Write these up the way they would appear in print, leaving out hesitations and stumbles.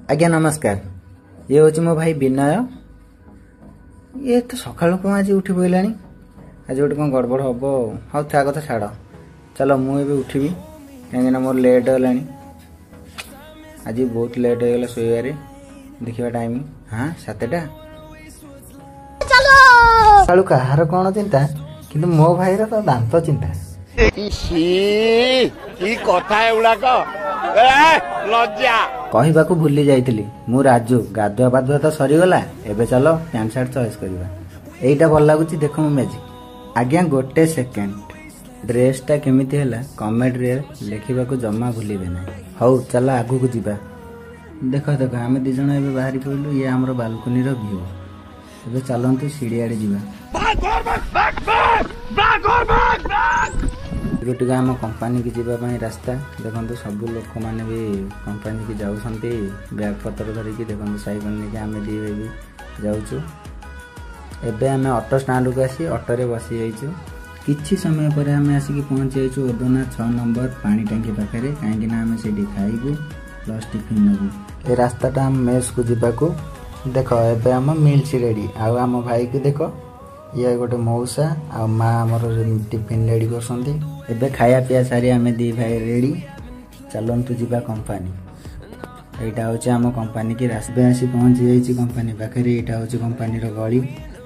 ଆଜ୍ଞା ନମସ୍କାର, ଇଏ ହେଉଛି ମୋ ଭାଇ ବିନୟ। ଇଏ ତ ସକାଳୁ କ'ଣ ଆଜି ଉଠି ପଡ଼ିଲାଣି? ଆଜି ଗୋଟେ କ'ଣ ଗଡ଼ବଡ଼ ହବ ଆଉ। ହଉ ତା କଥା ଛାଡ଼, ଚାଲ ମୁଁ ଏବେ ଉଠିବି, କାହିଁକିନା ମୋର ଲେଟ୍ ହେଲାଣି। ଆଜି ବହୁତ ଲେଟ୍ ହେଇଗଲା ଶୋଇବାରେ। ଦେଖିବା ଟାଇମ୍, ହଁ 7ଟା। ସକାଳୁ କାହାର କ'ଣ ଚିନ୍ତା, କିନ୍ତୁ ମୋ ଭାଇର ତ ଦାନ୍ତ ଚିନ୍ତା। କି କଥା ଏଗୁଡାକ, ଲଜ୍ଜା। କହିବାକୁ ଭୁଲି ଯାଇଥିଲି, ମୁଁ ରାଜୁ। ଗାଧୁଆ ପାଧୁଆ ତ ସରିଗଲା, ଏବେ ଚାଲ ପ୍ୟାଣ୍ଟ ସାର୍ଟ ଚଏସ୍ କରିବା। ଏଇଟା ଭଲ ଲାଗୁଛି, ଦେଖ ମୋ ମ୍ୟାଜିକ୍। ଆଜ୍ଞା ଗୋଟେ ସେକେଣ୍ଡ, ଡ୍ରେସଟା କେମିତି ହେଲା କମେଣ୍ଟରେ ଲେଖିବାକୁ ଜମା ଭୁଲିବେ ନାହିଁ। ହଉ ଚାଲ ଆଗକୁ ଯିବା। ଦେଖ ଦେଖ, ଆମେ 2 ଜଣ ଏବେ ବାହାରି ପଡ଼ିଲୁ। ଇଏ ଆମର ବାଲକୁନିର ଭିଉ। ଏବେ ଚାଲନ୍ତୁ ସିଡ଼ିଆଡ଼େ ଯିବା। ଟିକେ ଆମ କମ୍ପାନୀକି ଯିବା ପାଇଁ ରାସ୍ତା। ଦେଖନ୍ତୁ ସବୁ ଲୋକମାନେ ବି କମ୍ପାନୀକି ଯାଉଛନ୍ତି ବ୍ୟାଗ୍ ପତ୍ର ଧରିକି। ଦେଖନ୍ତୁ ସାଇକେଲ ନେଇକି ଆମେ 2 ଭାଇ ବି ଯାଉଛୁ। ଏବେ ଆମେ ଅଟୋ ଷ୍ଟାଣ୍ଡକୁ ଆସି ଅଟୋରେ ବସିଯାଇଛୁ। କିଛି ସମୟ ପରେ ଆମେ ଆସିକି ପହଞ୍ଚି ଯାଇଛୁ ଓଦନା 6 ନମ୍ବର ପାଣି ଟାଙ୍କି ପାଖରେ, କାହିଁକିନା ଆମେ ସେଇଠି ଖାଇବୁ ପ୍ଲସ୍ ଟିଫିନ୍ ନେବୁ। ଏ ରାସ୍ତାଟା ଆମ ମେସ୍କୁ ଯିବାକୁ। ଦେଖ ଏବେ ଆମ ମିଲ୍ସ ରେଡ଼ି। ଆଉ ଆମ ଭାଇକୁ ଦେଖ, ଇଏ ଗୋଟେ ମଉସା ଆଉ ମା ଆମର ଟିଫିନ୍ ରେଡ଼ି କରୁଛନ୍ତି। ଏବେ ଖାଇବା ପିଇବା ସାରି ଆମେ 2 ଭାଇ ରେଡ଼ି, ଚାଲନ୍ତୁ ଯିବା କମ୍ପାନୀ। ଏଇଟା ହେଉଛି ଆମ କମ୍ପାନୀ କି ରାସ୍ତା। ଆସି ପହଞ୍ଚି ଯାଇଛି କମ୍ପାନୀ ପାଖରେ। ଏଇଟା ହେଉଛି କମ୍ପାନୀର ଗଳି,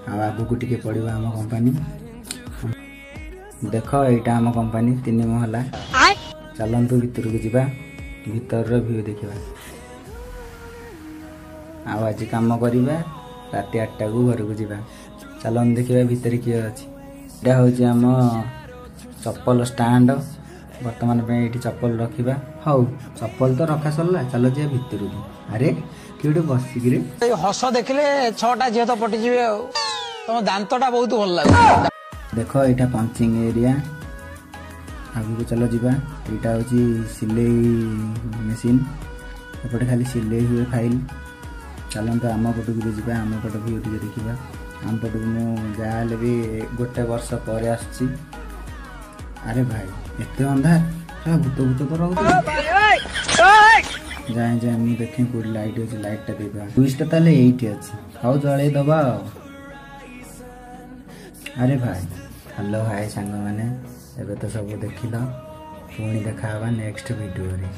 ଆଉ ଆଗକୁ ଟିକେ ପଡ଼ିବ ଆମ କମ୍ପାନୀ। ଦେଖ ଏଇଟା ଆମ କମ୍ପାନୀ, 3 ମହଲା। ଚାଲନ୍ତୁ ଭିତରକୁ ଯିବା, ଭିତରର ଭିଉ ଦେଖିବା। ଆଉ ଆଜି କାମ କରିବା, ରାତି 8ଟାକୁ ଘରକୁ ଯିବା। ଚାଲନ୍ତୁ ଦେଖିବା ଭିତରେ କିଏ ଅଛି। ଏଇଟା ହେଉଛି ଆମ ଚପଲ ଷ୍ଟାଣ୍ଡ। ବର୍ତ୍ତମାନ ପାଇଁ ଏଇଠି ଚପଲ ରଖିବା। ହଉ ଚପଲ ତ ରଖା ସରିଲା, ଚାଲ ଯିବା ଭିତରକୁ। ଆରେ କିଏ ଗୋଟେ ବସିକିରେ ହସ ଦେଖିଲେ 6ଟା ଝିଅ ତ ପଟିଯିବେ। ଆଉ ତମ ଦାନ୍ତଟା ବହୁତ ଭଲ ଲାଗୁଛି। ଦେଖ ଏଇଟା ପଞ୍ଚିଂ ଏରିଆ। ଆଗକୁ ଚାଲ ଯିବା। ଏଇଟା ହେଉଛି ସିଲେଇ ମେସିନ୍, ଏପଟେ ଖାଲି ସିଲେଇ ହୁଏ ଫାଇଲ୍। ଚାଲନ୍ତୁ ଆମ ପଟକୁ ବି ଯିବା, ଆମ ପଟ ଭିଉ ଟିକେ ଦେଖିବା। ଆମ ପଟକୁ ମୁଁ ଯାହା ହେଲେ ବି 1 ବର୍ଷ ପରେ ଆସୁଛି। ଆରେ ଭାଇ ଏତେ ଅନ୍ଧାର, ଭୂତ ଭୂତ ତ ରହୁଛି। ଯାଏ ଯାଏ ମୁଁ ଦେଖେ କୋଉଠି ଲାଇଟ୍ ଅଛି, ଲାଇଟ୍ଟା ଦେଇଦେବା। ସୁଇଚ୍ଟା ତାହେଲେ ଏଇଠି ଅଛି, ହଉ ଜଳେଇ ଦବା ଆଉ। ଆରେ ଭାଇ, ହ୍ୟାଲୋ ହାଏ ସାଙ୍ଗମାନେ, ଏବେ ତ ସବୁ ଦେଖିଲ, ପୁଣି ଦେଖା ହେବା ନେକ୍ସଟ ଭିଡ଼ିଓରେ।